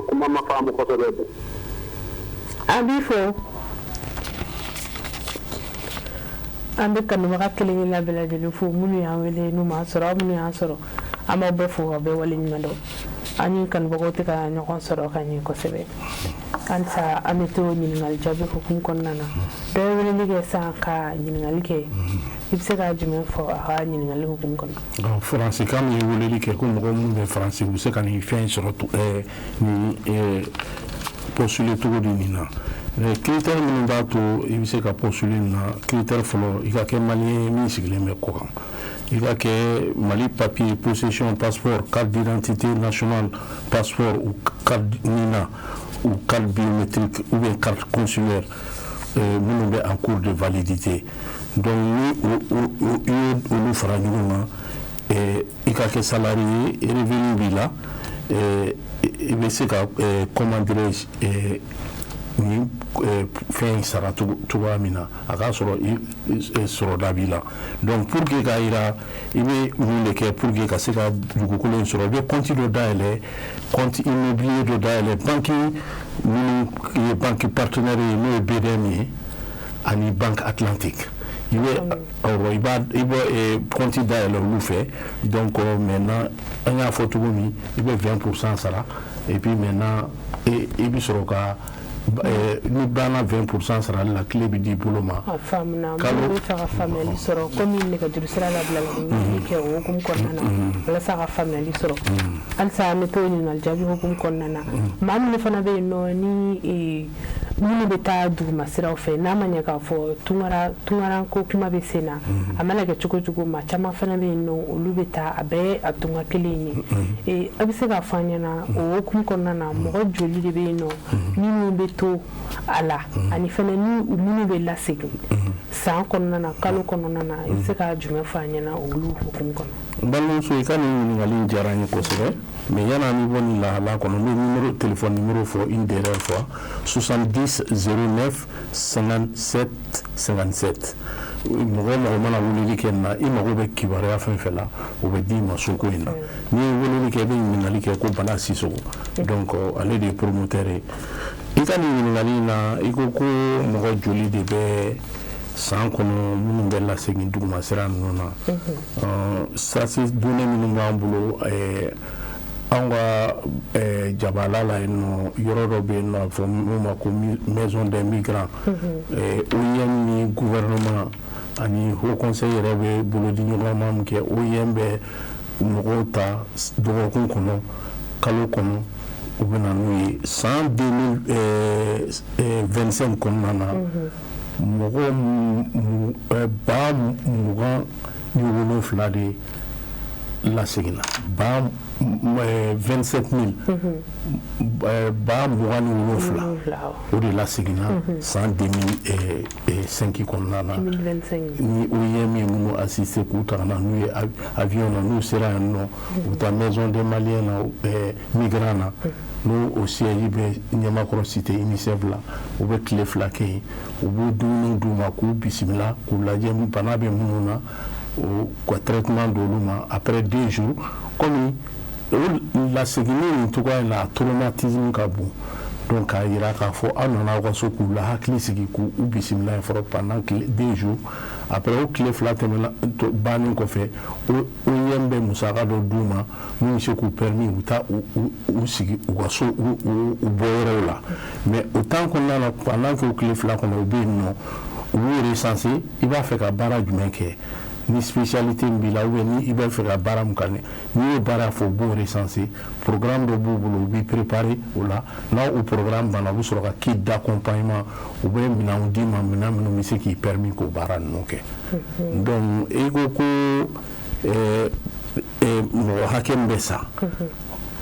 Kuma ma faamu kosɛbɛ de. An b'i fo. An bɛ kanubaga kelen kelenna bɛɛ lajɛlen fo, minnu y'an wele n'u m'an sɔrɔ, aw minnu y'an sɔrɔ, an b'aw bɛɛ fo ka bɛɛ waleɲuman dɔn. An ni kanubagaw tɛ ka ɲɔgɔn sɔrɔ ka ɲɛ kosɛbɛ. Halisa an bɛ to ɲininkali jaabi hukumu kɔnɔna na. Dɔ ye weleli kɛ sisan ka ɲininkali kɛ, i bɛ se ka jumɛn fɔ a ka ɲininkali hukumu kɔnɔ? Faransi kan min ye weleli kɛ ko mɔgɔ minnu bɛ Faransi, u bɛ se ka nin fɛn sɔrɔ, nin postuler cogo di nin na? Critère minnu b'a to i bɛ se ka postuler nin na, critère fɔlɔ, i ka kɛ malien ye min sigilen bɛ kɔkan, i ka kɛ Mali papier, possession, passeport, carte d'identité nationale, passeport ou carte NINA ou carte biométrique ou bien carte consulaire minnu bɛ en cours de validité. Donc ni i ye olu fara ɲɔgɔn kan, i ka kɛ salarié, revenu b'i la, i bɛ se ka, comment dirais-je, ni fɛn in sara cogoya min na, a k'a sɔrɔ sɔrɔda b'i la. Donc pour que k'a yira i bɛ mun de kɛ pour que ka se ka dugukolo in sɔrɔ, i bɛ compte dɔ dayɛlɛ, compte immobilier dɔ dayɛlɛ banque minnu ye banque partenaire ye, n'o ye BDM ye ani Banque Atlantique. I bɛ, awɔ, i bɛ compte dayɛlɛ olu fɛ. Donc maintenant, an y'a fɔ cogo min, i bɛ 20 % sara, et puis maintenant i bɛ sɔrɔ ka, ni banna 20 % sarali la, clé bɛ di bolo ma. A faamuna. Minnu bɛ fɛ ka faamuyali sɔrɔ, komi nɛgɛjuru sira labila la, ɲininkali kɛ o hukumu kɔnɔna na walasa ka faamuyali sɔrɔ. Halisa an bɛ to ɲininkali jaabi hukumu kɔnɔna na. Maa minnu fana bɛ yen nɔ, ni minnu bɛ taa duguma siraw fɛ, n'a ma ɲɛ k'a fɔ tunkara tunkaranko kuma bɛ sen na, a mana kɛ cogo cogo, maa caman fana bɛ yen nɔ, olu bɛ taa, a bɛɛ a tunga kelen ye. A bɛ se k'a fɔ an ɲɛna, o hukumu kɔnɔna na, mɔgɔ joli de bɛ yen nɔ minnu bɛ to a la, ani fana ni minnu bɛ lasegin san kɔnɔna na, kalo kɔnɔna na? I bɛ se ka jumɛn fɔ an ɲɛna olu hukumu kɔnɔ? N balimamuso, i ka nin ɲininkali in diyara n ye kosɛbɛ. Mais yanni an bɛ bɔ nin lahala kɔnɔ, n bɛ numéro téléphone numéro fɔ une dernière fois: 70 09 57 57. Mɔgɔ o mɔgɔ mana weleli kɛ nin na, i mago bɛ kibaruya fɛn fɛn la, o bɛ d'i ma soko in na. N'i ye weleli kɛ, i bɛ ɲininkali kɛ ko Bala Sisoko. Donc ale de ye promoteur ye. I ka nin ɲininkali in na, i ko ko mɔgɔ joli de bɛ san kɔnɔ minnu bɛ lasegin duguma sira ninnu na? Sasi données minnu b'an bolo, an ka jabala la yen nɔ, yɔrɔ dɔ bɛ yen nɔ, a bɛ fɔ min ma ko Maison des migrants. OIM ni gouvernement ani Haut Conseil yɛrɛ bɛ bolodi ɲɔgɔnma min kɛ, OIM bɛ mɔgɔw ta dɔgɔkun kɔnɔ, kalo kɔnɔ, u bɛ na n'u ye. San 2025 kɔnɔna na, mɔgɔ 27 000 de laseginna, 27 000, 27 000, o de laseginna san 2005 kɔnɔna na, ni OIM ye minnu assisté k'u ta ka na n'u ye avion na. N'u sera yan nɔ, u bɛ taa Maison des Maliens na, migrants na, n'o o siège bɛ Ɲamakɔrɔ, cité UNICEF la. U bɛ tile 2 kɛ yen, u b'u dumuni d'u ma, k'u bisimila, k'u lajɛ bana bɛ minnu na, o ka traitement d'olu ma. Après 2 jours, komi o laseginni nin cogoya in na, a traumatisme ka bon, donc k'a yira k'a fɔ aw nana aw ka so, k'u la hakili sigi, k'u bisimila yen fɔlɔ pendant 2 jours. Après o tile 2 tɛmɛna bannen kɔfɛ, OIM bɛ musaka dɔ d'u ma min bɛ se k'u permis u taa u sigi u ka so, u bɔ yɔrɔw la. Mais o temps kɔnɔna na, pendant que o tile 2 kɔnɔ u bɛ yen nɔ, u b'u recenser: i b'a fɛ ka baara jumɛn kɛ, ni spécialité min b'i la, ou bien ni i b'a fɛ ka baara mun kan. N'i y'o baara fɔ, u b'o recenser. Programme dɔ b'u bolo, u b'i préparer o la. N'a o programme banna, u bɛ sɔrɔ ka kit d'accompagnement, u bɛ minɛnw d'i ma, minɛn minnu bɛ se k'i permis k'o baara ninnu kɛ. Donc i ko ko mɔgɔ hakɛ min bɛ sa,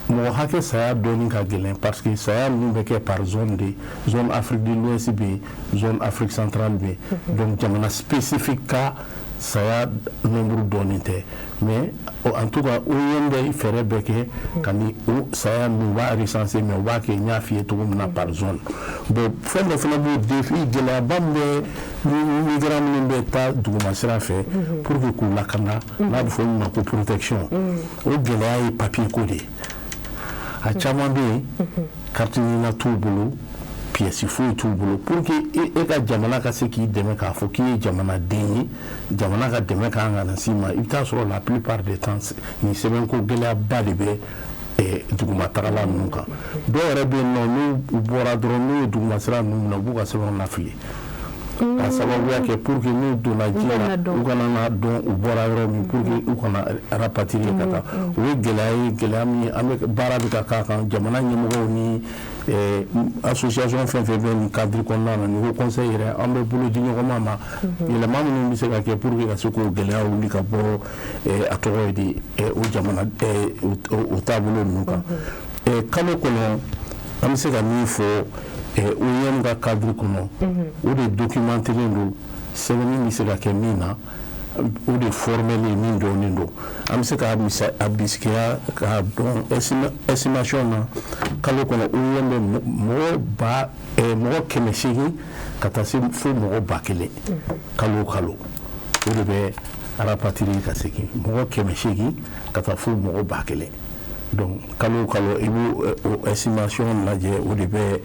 mɔgɔ hakɛ saya dɔɔni ka gɛlɛn, parce que saya ninnu bɛ kɛ par zone de: zone Afrique de l'Ouest bɛ yen, zone Afrique centrale bɛ yen. Donc jamana spécifique ka Saya nombre dɔɔnin tɛ, mais en tout cas OIM bɛ fɛɛrɛ bɛɛ kɛ ka ni o saya ninnu, u b'a recenser, mais u b'a kɛ, n y'a f'i ye cogo min na, par zone. Bon, fɛn dɔ fana b'o défi, gɛlɛyaba min bɛ migrants minnu bɛ taa duguma sira fɛ, pour que k'u lakana, n'a bɛ fɔ min ma ko protection, o gɛlɛya ye papier ko de ye. A caman bɛ yen, carte NINA t'u bolo, pièce foyi t'u bolo. Pour que e ka jamana ka se k'i dɛmɛ k'a fɔ k'i ye jamanaden ye, jamana ka dɛmɛ kan ka na s'i ma, i bɛ taa sɔrɔ la plupart des temps nin sɛbɛnko gɛlɛyaba de bɛ duguma tagala ninnu kan. Dɔw yɛrɛ bɛ yen nɔ, n'u bɔra dɔrɔn, n'u ye duguma sira ninnu minɛ, u b'u ka sɛbɛnw lafili ka sababuya kɛ pour que n'u donna ji la, u kana na dɔn u bɔra yɔrɔ min, pour que u kana rapatrier ka taa. O ye gɛlɛya ye, gɛlɛya min an bɛ baara bɛ ka k'a kan. Jamana ɲɛmɔgɔw ni association fɛn fɛn bɛ nin cadre kɔnɔna na, nin haut conseil yɛrɛ, an bɛ bolo di ɲɔgɔn ma, yɛlɛma minnu bɛ se ka kɛ pour que ka se k'o gɛlɛya wuli ka bɔ, a tɔgɔ ye di, o jamana o taabolo ninnu kan. Kalo kɔnɔ, an bɛ se ka min fɔ OIM ka cadre kɔnɔ, o de documentélen don, sɛbɛnni bɛ se ka kɛ min na, o de formel ye, min dɔnnen don. An bɛ se ka a bisikiya k'a dɔn estimation na, kalo kɔnɔ OIM bɛ mɔgɔ 800 ka taa se fo mɔgɔ 1000 kalo o kalo, o de bɛ rapatrier ka segin, mɔgɔ 800 ka taa fo mɔgɔ 1000. Donc kalo o kalo, i b'o o estimation lajɛ, o de bɛ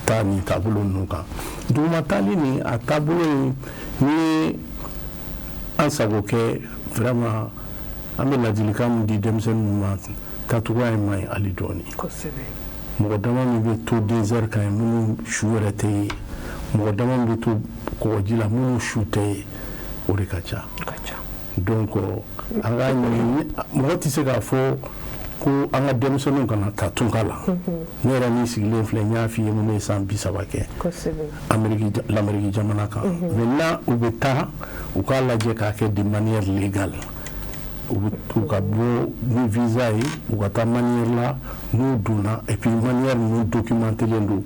taa nin taabolo ninnu kan. Duguma taali nin, a taabolo in, ni an sago kɛ, vraiment an bɛ ladilikan min di denmisɛnninw ma, taacogoya in man ɲi hali dɔɔni. Mɔgɔ dama min bɛ to désert kan yen, minnu su yɛrɛ tɛ yen, mɔgɔ dama min bɛ to kɔgɔji la, minnu su tɛ yen, o de ka ca. Donc an k'a ɲini, mɔgɔ tɛ se k'a fɔ ko an ka denmisɛnninw kana taa tunga la. Ne yɛrɛ min sigilen filɛ, n y'a f'i ye, ne ye san 30 kɛ Lamɛriki jamana kan. Maintenant u bɛ taa, u k'a lajɛ k'a kɛ de manière légale, u ka bɔ ni visa ye, u ka taa manière la n'u donna, et puis manière ninnu documentélen don,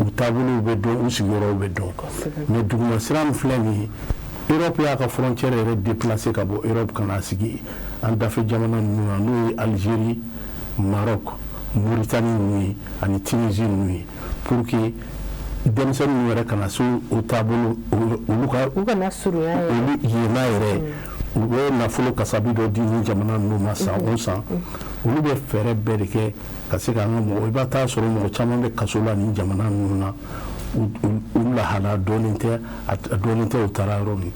u taabolow bɛ dɔn, u sigiyɔrɔw bɛ dɔn. Mais duguma sira min filɛ nin ye, Europe y'a ka frontière yɛrɛ déplacé ka bɔ Europe ka n'a sigi an dafɛ jamana ninnu na, n'o ye Algérie, Maroc, Mauritanie ninnu ye ani Tunisie ninnu ye, pour que denmisɛnnin ninnu yɛrɛ kana se o taabolo olu ka u kana surunya. Olu yenna yɛrɛ, u bɛ nafolo kasabi dɔ di ni jamana ninnu ma san o san. Olu bɛ fɛɛrɛ bɛɛ de kɛ ka se k'an ka mɔgɔ, i b'a taa sɔrɔ mɔgɔ caman bɛ kaso la nin jamana ninnu na, u lahala dɔɔnin tɛ, a dɔɔnin tɛ u taara yɔrɔ min.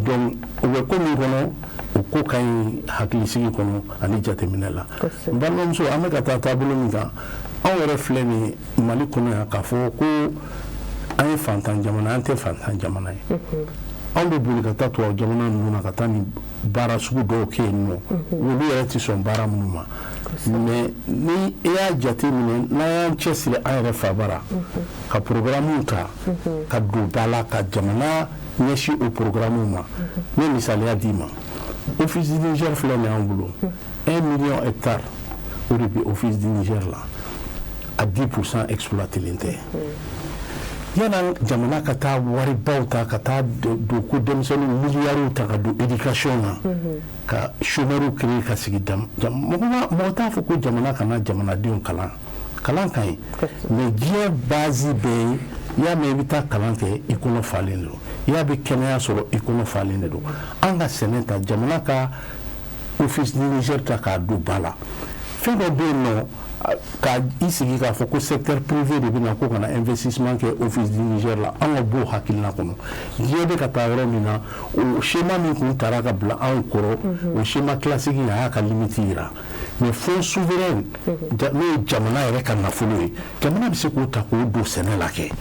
Donc u bɛ ko min kɔnɔ, o ko ka ɲi hakilisigi kɔnɔ ani jateminɛ la. N balimamuso, an bɛ ka taa taabolo min kan, anw yɛrɛ filɛ nin ye Mali kɔnɔ yan, k'a fɔ ko an ye fantan jamana, an tɛ fantan jamana ye. Anw bɛ boli ka taa tubabu jamana ninnu na ka taa nin baara sugu dɔw kɛ yen nɔ, olu yɛrɛ tɛ sɔn baara minnu ma. Mais ni e y'a jate minɛ, n'an y'an cɛsiri an yɛrɛ fabara ka programme ta ka don ba la, ka jamana ɲɛsin o programme ma. Ne misaliya d'i ma, Office du Niger filɛ nin y'an bolo, 1 million hectare o de bɛ Office du Niger la, a 10% exploité len tɛ. Yanni jamana ka taa waribaw ta ka taa don ko denmisɛnninw miliyariw ta ka don éducation na, ka chômeurs créer ka sigi, mɔgɔ t'a fɔ ko jamana kana jamanadenw kalan, kalan ka ɲi, mais diɲɛ base bɛɛ ye, i y'a mɛn i bɛ taa kalan kɛ, i kɔnɔ falen de don, i y'a bɛ kɛnɛya sɔrɔ, i kɔnɔ falen de don. An ka sɛnɛ ta, jamana ka Office du Niger ta k'a don ba la. Fɛn dɔ bɛ yen nɔ, ka i sigi k'a fɔ ko secteur privé de bɛna ko ka na investissement kɛ Office du Niger la, an ka bɔ o hakilina kɔnɔ. Diɲɛ bɛ ka taa yɔrɔ min na, o schéma min kun taara ka bila anw kɔrɔ, o schéma classique in, a y'a ka limite yira. Mais fonds souverain, n'o ye jamana yɛrɛ ka nafolo ye, jamana bɛ se k'o ta k'o don sɛnɛ la kɛ.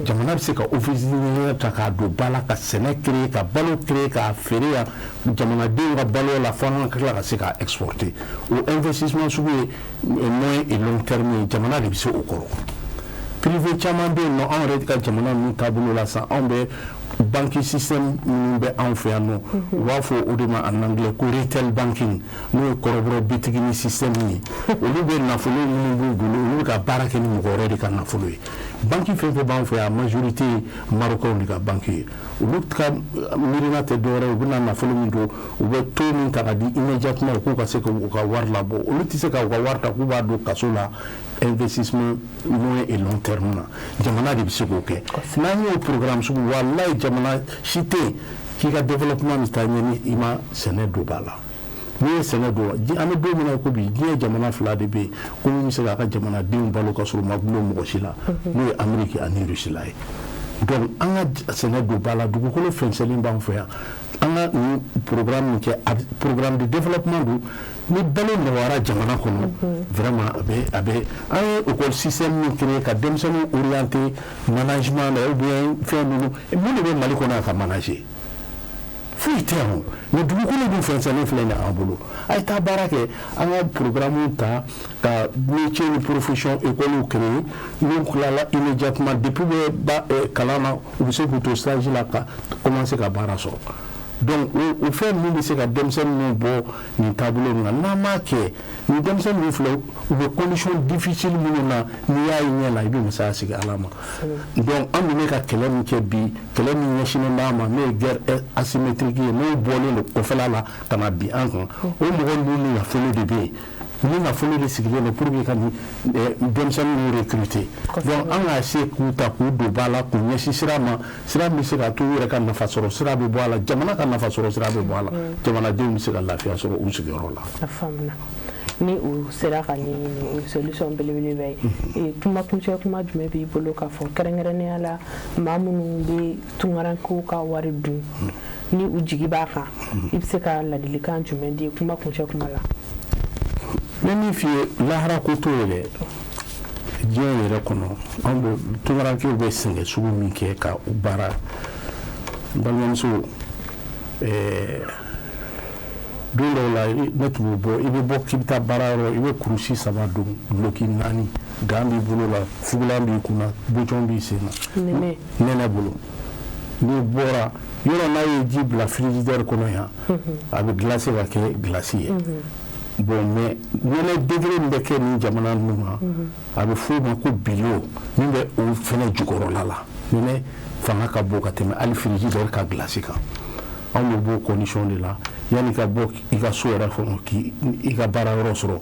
Jamana bɛ se ka Office du Niger ta k'a don ba la, ka sɛnɛ créer, ka balo créer, k'a feere yan, jamanadenw ka balo la, fo an ka tila ka se k'a exporter. O investissement sugu ye moyen et long terme ye, jamana de bɛ se o kɔrɔ. Privé caman bɛ yen nɔ, anw yɛrɛ ka jamana ninnu taabolo la sisan, anw bɛ banque système minnu bɛ anw fɛ yan nɔ, u b'a fɔ o de ma en anglais ko retail banking, n'o ye kɔrɔbɔrɔ bitigi ni système ye. Olu bɛ nafolo minnu b'u bolo, olu bɛ ka baara kɛ ni mɔgɔ wɛrɛ de ka nafolo ye. Banque fɛn fɛn b'an fɛ yan, a majorité ye Marocains de ka banque ye. Olu ka miirina tɛ dɔwɛrɛ ye, u bɛna nafolo min don, u bɛ taux min ta ka di immédiatement, u k'u ka se k'u ka wari labɔ. Olu tɛ se ka u ka wari ta k'u b'a don kaso la. Investissement moyen et long terme na, jamana de bɛ se k'o kɛ. N'an y'o programme sugu, walayi, jamana si tɛ yen k'i ka développement bɛ taa ɲɛ ni i ma sɛnɛ don ba la. N'i ye sɛnɛ don, an bɛ don min na i ko bi, diɲɛ jamana fila de bɛ yen ko min bɛ se k'a ka jamanadenw balo ka sɔrɔ u ma gulon mɔgɔ si la, n'o ye Amérique ani Russie la ye. Donc an ka sɛnɛ don ba la. Dugukolo fɛnsɛnlen b'an fɛ yan. An ka nin programme min kɛ, programme de développement don. Ni balo nɔgɔyara jamana kɔnɔ, vraiment, a bɛ an ye école système min créé ka denmisɛnninw orienter management na ou bien fɛn ninnu, mun de bɛ Mali kɔnɔ yan ka manager? Foyi tɛ yan o. Mais dugukolo dun fɛnsɛnlen filɛ nin ye an bolo. A ye taa baara kɛ. An ka programme ta ka métier ni profession école créer. N'u tilala, immédiatement, depuis bɛ ba kalan na, u bɛ se k'u to stage la ka commencer ka baara sɔrɔ. Donc o fɛn ninnu bɛ se ka denmisɛnnin ninnu bɔ nin taabolo in na. N'an m'a kɛ, nin denmisɛnnin ninnu filɛ, u bɛ condition difficile minnu na, n'i y'a ye ɲɛ la, i bɛ masaya sigi Ala ma. Donc an dun bɛ ka kɛlɛ min kɛ bi, kɛlɛ min ɲɛsinnen b'a ma, n'o ye guerre asymétrique ye, n'o bɔlen don kɔfɛla la ka na bin an kan, o mɔgɔ ninnu ni nafolo de bɛ yen, ni nafolo de sigilen don pour que ka nin denmisɛnnin ninnu recruter. Donc an ka se k'u ta k'u don ba la, k'u ɲɛsin sira ma, sira min bɛ se k'a to u yɛrɛ ka nafa sɔrɔ sira bɛ bɔ a la, jamana ka nafa sɔrɔ sira bɛ bɔ a la, jamanadenw bɛ se ka lafiya sɔrɔ u sigiyɔrɔ la. A faamuna. Ni u sera ka ɲɛɲini, o solution belebeleba ye. Kuma kuncɛ kuma jumɛn b'i bolo k'a fɔ, kɛrɛnkɛrɛnnenya la maa minnu bɛ tunkarankew ka wari dun ni u jigi b'a kan? I bɛ se ka ladilikan jumɛn di kuma kuncɛ kuma la? N bɛ min f'i ye, lahara ko t'o ye dɛ. Diɲɛ yɛrɛ kɔnɔ, anw bɛ tunkarankew bɛ sɛgɛn sugu min kɛ ka u baara, n balimamuso, don dɔw la ne tun bɛ bɔ, i bɛ bɔ k'i bɛ taa baara yɔrɔ, i bɛ kurusi saba don, duloki naani, gant b'i bolo la, fugulan b'i kunna, bouton b'i sen na, nɛnɛ bolo. N'i bɔra yɔrɔ, n'a ye ji bila frigidaire kɔnɔ yan, a bɛ glacer ka kɛ glace ye. Bon, mais nɛnɛ degré min bɛ kɛ nin jamana ninnu na, a bɛ f'o ma ko bilo, min bɛ o fɛnɛ jukɔrɔla la, nɛnɛ fanga ka bon ka tɛmɛ hali frigidaire ka glace kan. Anw bɛ bɔ condition de la. Yanni ka bɔ i ka so yɛrɛ kɔnɔ k'i ka baara yɔrɔ sɔrɔ,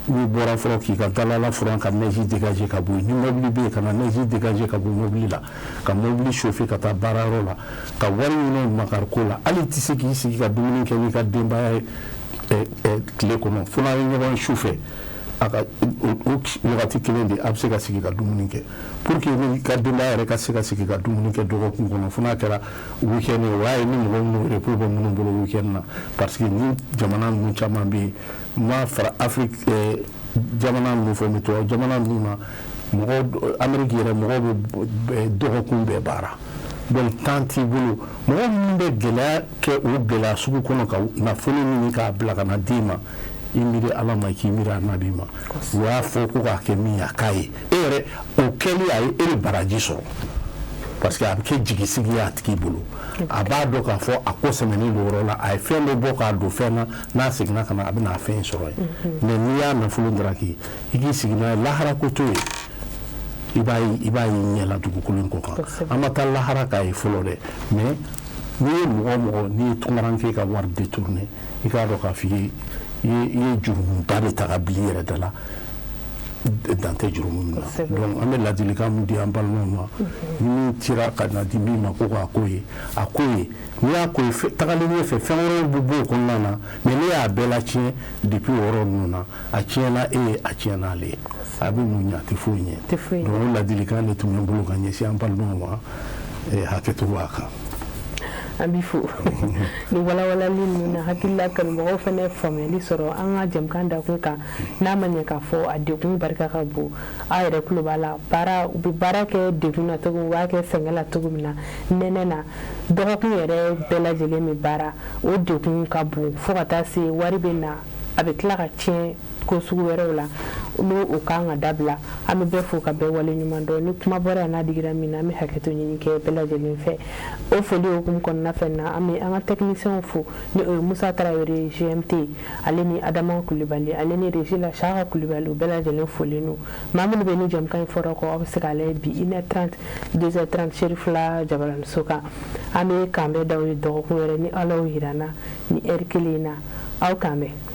n'i bɔra fɔlɔ k'i ka dalala furan ka neige dégager ka bɔ yen, ni mobili bɛ yen, ka na neige dégager ka bɔ mobili la, ka mobili chauffer ka taa baara yɔrɔ la, ka wari ɲini makariko la, hali i tɛ se k'i sigi ka dumuni kɛ n'i ka denbaya ye tile kɔnɔ, fo n'a ye ɲɔgɔn ye su fɛ. A ka o wagati kelen de a bɛ se ka sigi ka dumuni kɛ, pour que ni ka denbaya yɛrɛ ka se ka sigi ka dumuni kɛ dɔgɔkun kɔnɔ, fo n'a kɛra week-end ye. O y'a ye ni mɔgɔ minnu repos bɛ minnu bolo week-end na, parce que ni jamana ninnu caman bɛ yen, n ma fara Afrique jamana ninnu fɔ, mais tubabu jamana ninnu na, mɔgɔw, Amérique yɛrɛ, mɔgɔw bɛ dɔgɔkun bɛɛ baara. Donc temps t'i bolo. Mɔgɔ minnu bɛ gɛlɛya kɛ o gɛlɛya sugu kɔnɔ ka nafolo ɲini k'a bila ka na d'i ma, i miiri Ala ma, k'i miiri anabi ma. U y'a fɔ ko k'a kɛ min ye, a k'a ye e yɛrɛ o kɛli, a ye e de baraji sɔrɔ, parce que a bɛ kɛ jigisigi ye a tigi bolo. A b'a dɔn k'a fɔ a ko sɛmɛnen don yɔrɔ la, a ye fɛn dɔ bɔ k'a don fɛn na, n'a seginna ka na, a bɛ n'a fɛn sɔrɔ yen. Mais n'i y'a nafolo daraki, i k'i sigi n'a ye, lahara ko t'o ye. I b'a ye ɲɛ la dugukolo in kɔ kan. An ma taa lahara k'a ye fɔlɔ dɛ. Mais n'i ye mɔgɔ o mɔgɔ, n'i ye tunkaranke ka wari détourné, i k'a dɔn k'a f'i ye i ye jurumuba de ta ka bila i yɛrɛ da la, dan tɛ jurumu min na. Donc an bɛ ladilikan min di an balimaw ma, ni min cira ka na di min ma ko k'a ko ye, a ko ye, n'i y'a ko ye, tagalen ɲɛfɛ, fɛn wɛrɛw bɛ bɔ o kɔnɔna na. Mais ne y'a bɛɛ latiɲɛ depuis o yɔrɔ ninnu na, a tiɲɛna e ye, a tiɲɛna ale ye, a bɛ mun ɲɛ? A tɛ foyi ɲɛ. Donc o ladilikan de tun bɛ n bolo ka ɲɛsin an balimaw ma. Hakɛto b'a kan. An b'i fo ni walawalali ninnu na. Hakilila kanubagaw fana faamuyali sɔrɔ an ka jɛmukan dakun kan. N'a ma ɲɛ k'a fɔ a degun barika ka bon, aw yɛrɛ tulo b'a la, baara, u bɛ baara kɛ degun na cogo min, u b'a kɛ sɛgɛn la cogo min na, nɛnɛ na, dɔgɔkun yɛrɛ bɛɛ lajɛlen bɛ baara, o degun ka bon fo ka taa se wari bɛ na. A bɛ tila ka tiɲɛ ko sugu wɛrɛw la, n'o o kan ka dabila. An bɛ bɛɛ fo ka bɛɛ wale ɲuman dɔn. Ni kuma bɔra yan n'a digira min na, an bɛ hakɛto ɲini kɛ bɛɛ lajɛlen fɛ. O foli hukumu kɔnɔna fɛn na, an bɛ an ka techniciens fo, ni o ye Musa Tarawele GMT, ale ni Adama Kulibali, ale ni régie la Saka Kulibali. U bɛɛ lajɛlen folen don. Maa minnu bɛ ni jɛmukan in fɔra kɔ, aw bɛ se k'a lajɛ bi 1h30, 2h30, Serifula Jabaraniso kan. An bɛ k'an bɛɛ d'aw ye dɔgɔkun wɛrɛ ni Ala y'o yira an na ni heure kelen in na. Aw k'an bɛn.